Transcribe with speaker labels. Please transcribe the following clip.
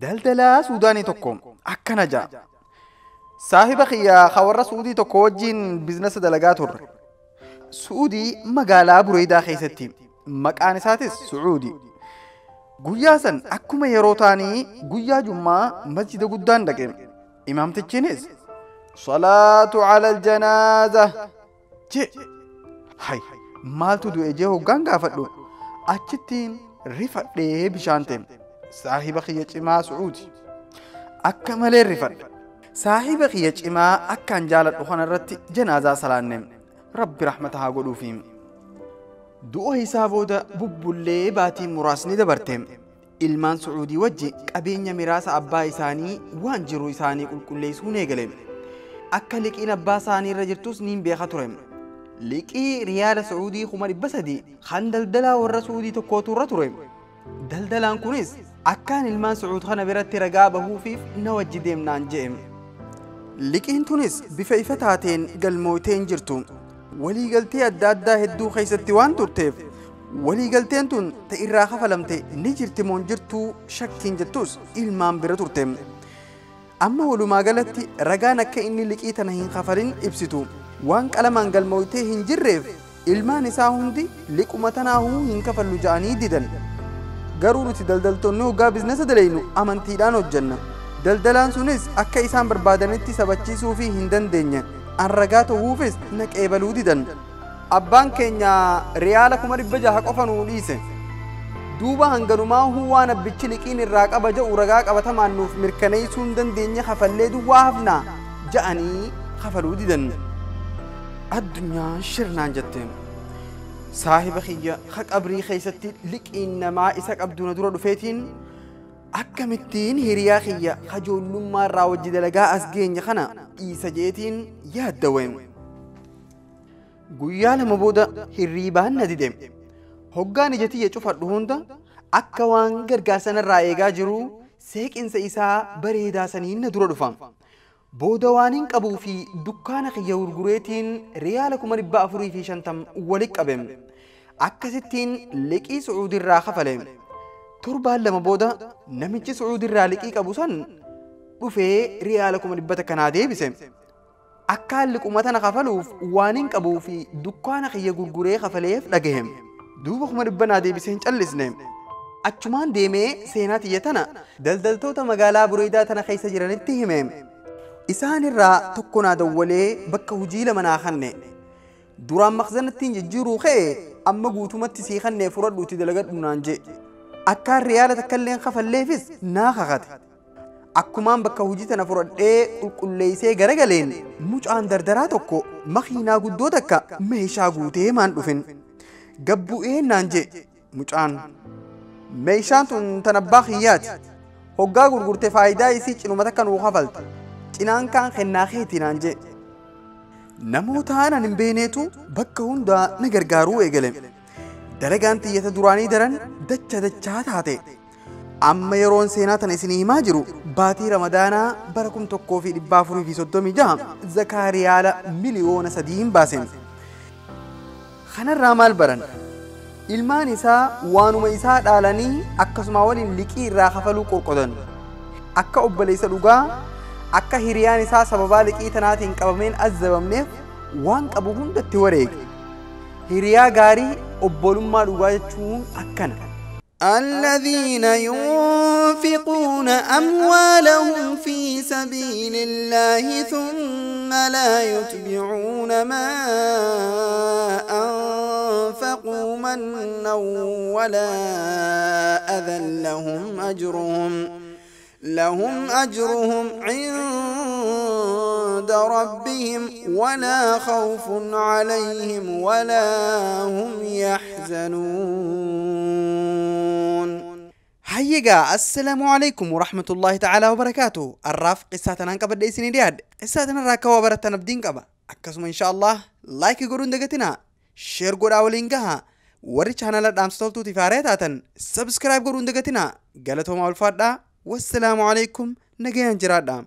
Speaker 1: Daldalaa Suudaanii tokko akkana ja'a. Saahiba kiyya warra Suudii tokko wajjin biizinasa dalagaa turre. Suudii magaalaa Bureedaa keessatti maqaan isaatis Sucuudi. Guyyaa san akkuma yeroo taanii guyyaa Jummaa masjida guddaan dhaqe. Imaamtichinis salaatu alal janaaza je hay maaltu du'e jee hoggaan gaafadhu achittiin rifadhee bishaan ta'e. Saahiba kiyya cimaa Sucuudi akka malee rifadhe. Saahiba kiyya cimaa akkaan jaaladhu kanarratti janaazaa salaanne rabbi rahmata haa godhuufi. Du'a isaa booda bubbullee baatii muraasni dabarte. Ilmaan Sucuudii wajji qabeenya miraasa abbaa isaanii waan jiru isaanii qulqulleessuun eegale. Akka liqiin abbaa isaanii irra jirtus niin beeka ture. Liqii riyaala Sucuudii 300,000 kan daldalaa warra Suudii tokkootu irra ture. Daldalaan kunis akkaan ilmaan Sucuud kana biratti ragaa bahuufiif na wajji deemnaan je'e. Liqiin tunis bifa ifa taateen galmooyteen jirtu. Waliigaltee adda addaa hedduu keessatti waan turteef waliigalteen tun ta irraa kafalamte ni jirti moon jirtuu shakkiin jettus ilmaan bira turte. Amma walumaa galatti ragaan akka inni liqii tana hin kafalin ibsitu waan qalamaan galmooytee hin jirreef ilmaan isaa hundi liquma tanaahuu hin kafallu ja'anii didan. Garuu nuti daldaltoonni hoggaa biizinasa daleynu amantiidhaan hojjenna. Daldalaan sunis akka isaan barbaadanitti sabachiisuu fi hin dandeenye. An ragaa ta'uufis na qeebaluu didan. Abbaan keenya riyaala 600,000 qofa nuu dhiise. Duuba hanganumaa waan abbichi liqiin irraa qaba jedhu ragaa qabatamaan nuuf mirkaneessuu hin dandeenye kafallee duwwaa hafnaa ja'anii kafaluu didan. Addunyaan shirnaan jette. Saahiba kiyya qabrii keessatti liqiin namaa isa qabdu na dura dhufeetiin akkamittiin hiriyaa kiyya kajoollummaa irraa wajji dalagaa as geenye kana dhiisa jeetiin yaaddawee. Guyyaa lama booda hirriibaan na dide. Hoggaan ija tiyya cufadhu hunda akka waan gargaarsa narraa eegaa jiru seeqinsa isaa bareedaa saniin na dura dhufa. Booda waan hin qabuu fi dukkaana kiyya gurgureetiin riyaala 450,000 walitti qabe. Akkasittiin liqii Sucuudirraa kafale. Torbaan lama booda namichi Sucuudirraa liqii qabu san dhufee riyaala 100,000 naa deebise. Akkaan liquma tana kafaluuf waan hin qabuu fi dukkaana kiyya gurguree kafaleef dhagahe. Duuba 100,000 naa deebisee hin callisne. Achumaan deemee seenaa tiyya tana daldaltoota magaalaa Bureedaa tana keessa jiranitti hime. Isaan irraa tokko naa dawwalee bakka hojii lama naa kanne. Duraan maqzanattiin jijjiiruu ka'e amma guutumatti sii kannee fudhadhuutti dalagadhu naan jee. Akkaan riyaala takka illee kafalleefis naa kakate. Akkumaan bakka hojii tana fudhadhee qulqulleessee garagaleen mucaan dardaraa tokko makiinaa guddoo takka meeshaa guutee maan dhufin. Gabbu'ee naan jee mucaan. Meeshaan tun tan abbaa kiyyaati. Hoggaa gurgurte faayidaa isii cinuma takka nuu kafalti. Cinaan kaan kennaa keeti naan jee. Namoota aanan hin beekneetu bakka hundaa na gargaaruu eegale. Dalagaan tiyyata duraanii daran dacha dachaa taate. Amma yeroon seenaa tana isinii himaa jiru baatii Ramadaanaa bara 1436 zakaa riyaala 3,000,000 baase. Kanarraa maal baran? Ilmaan isaa waanuma isaa dhaalanii akkasuma waliin liqii irraa kafaluu qorqodan. Akka obboleessa dhugaa akka hiriyaan isaa sababaa liqii tanaatiin qabameen azzabamneef waan qabu hundatti wareege. Hiriyaa gaarii obbolummaa dhugaa jechuun akkana.
Speaker 2: الذين ينفقون أموالهم في سبيل الله ثم لا يتبعون ما أنفقوا منا ولا أذى لهم أجرهم عند ربهم ولا خوف عليهم ولا هم يحزنون.
Speaker 1: Hayyigaa assalaamu alaikum warahmatullaahi ta'aalaa wabarakaatu. Arraaf qissaa tanaan qabadhe isinii dhiyaadhe. Qissaa tanarraa akka waa barattan abdiin qaba. Akkasuma insha Allah laayikii godhuun dagatinaa. Sheer godhaa waliin gahaa. Warri chaanala dhaamsa toltuutiif haaraa taatan sabskiraayib godhuun dagatinaa. Galatoomaa ulfaadhaa. Wassalaamu alaikum nagayaan jiraadhaa.